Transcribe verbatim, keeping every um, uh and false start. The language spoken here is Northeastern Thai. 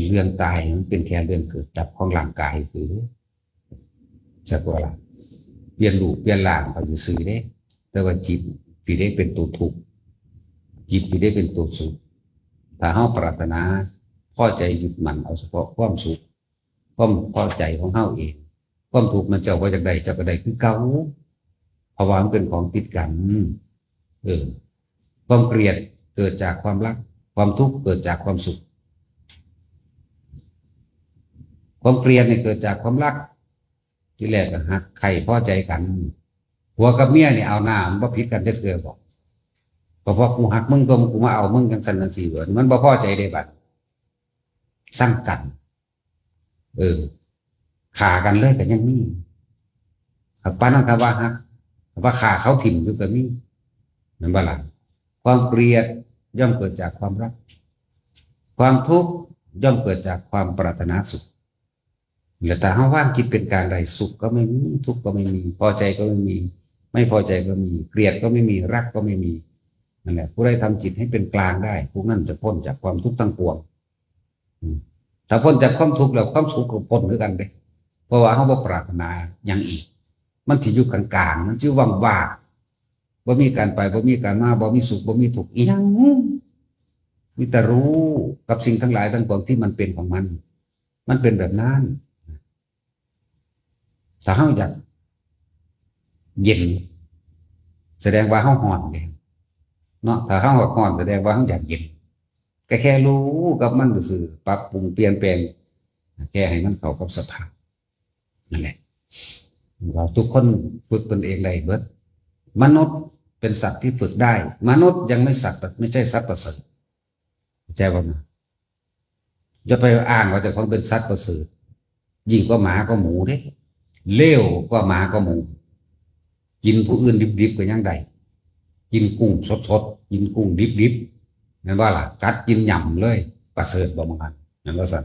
เรื่องตายมันเป็นแค่เรื่องเกิดดับของร่างกายซื่อๆ สักว่าล่ะ เปลี่ยนรูปเปลี่ยนร่างไปซื่อๆเด้ แต่ว่าจิตพี่ได้เป็นตัวทุกข์ จิตพี่ได้เป็นตัวสุข ถ้าเฮาปรารถนาพอใจยึดมั่นเอาเฉพาะความสุข ความพอใจของเฮาเอง ความทุกข์มันเจ้าบ่อยากได้ เจ้าก็ได้คือเก่า เพราะว่ามันเป็นของติดกัน เออ ความเกลียดเกิดจากความรัก ความทุกข์เกิดจากความสุข ความเกลียดเนี่ยเกิดจากความรัก ทีแรกก็ฮักใคร่พอใจกัน ผัวกับเมียนี่เอาหน้ามันบ่ผิดกันจักเทื่อบ่ ก็เพราะกูฮักมึงตัวมึงกูมาเอามึงจังซั่นจังซี่ มันบ่พอใจเด้บัด ซังกัน เออ ฆ่ากันเลยก็ยังมี ปานนั้นก็ว่าฮัก ว่าฆ่าเขาถิ่มอยู่ก็มี แม่นบ่ล่ะ ความเกลียดย่อมเกิดจากความรัก ความทุกข์ย่อมเกิดจากความปรารถนาสุข และถ้าเฮาวางจิตเป็นกลางได้ สุขก็ไม่มี ทุกข์ก็ไม่มี พอใจก็ไม่มี ไม่พอใจก็มี เกลียดก็ไม่มี รักก็ไม่มี นั่นแหละ ผู้ใดทำจิตให้เป็นกลางได้ ผู้นั้นจะพ้นจากความทุกข์ทั้งปวง อืม ถ้าพ้นจากความทุกข์แล้ว ความสุขก็พ้นคือกันเด้ เพราะว่าเฮาบ่ปรารถนาหยังอีก มันสิอยู่กลางๆ มันสิว่างๆ บ่มีการไป บ่มีการมา บ่มีสุข บ่มีทุกข์อีหยัง มีแต่รู้กับสิ่งทั้งหลายทั้งปวงที่มันเป็นของมัน มันเป็นแบบนั้น ถ้าเฮาอยากเย็น แสดงว่าเฮาร้อนเด้ เนาะ ถ้าเฮาร้อน แสดงว่าเฮาอยากเย็น ก็แค่รู้กับมันซื่อๆ ปรับปรุงเปลี่ยนแปลง แค่ให้มันเข้ากับสภาพ นั่นแหละ เราทุกคนฝึกตนเองได้เบิด มนุษย์เป็นสัตว์ที่ฝึกได้ มนุษย์ยังไม่สัตว์ ไม่ใช่สัตว์ประเสริฐ เข้าใจบ่นะ อย่าไปอ้างว่าเจ้าของเป็นสัตว์ประเสริฐ ยิ่งกว่าหมาก็หมูเด้ เลวกว่าหมาก็หมู กินผู้อื่นดิบๆก็ยังได้ กินกุ้งสดๆ กินกุ้งดิบๆ แม่นบ่ล่ะ กัดกินหย่ำเลย ประเสริฐบ่ บางอัน แม่นบ่ซั่น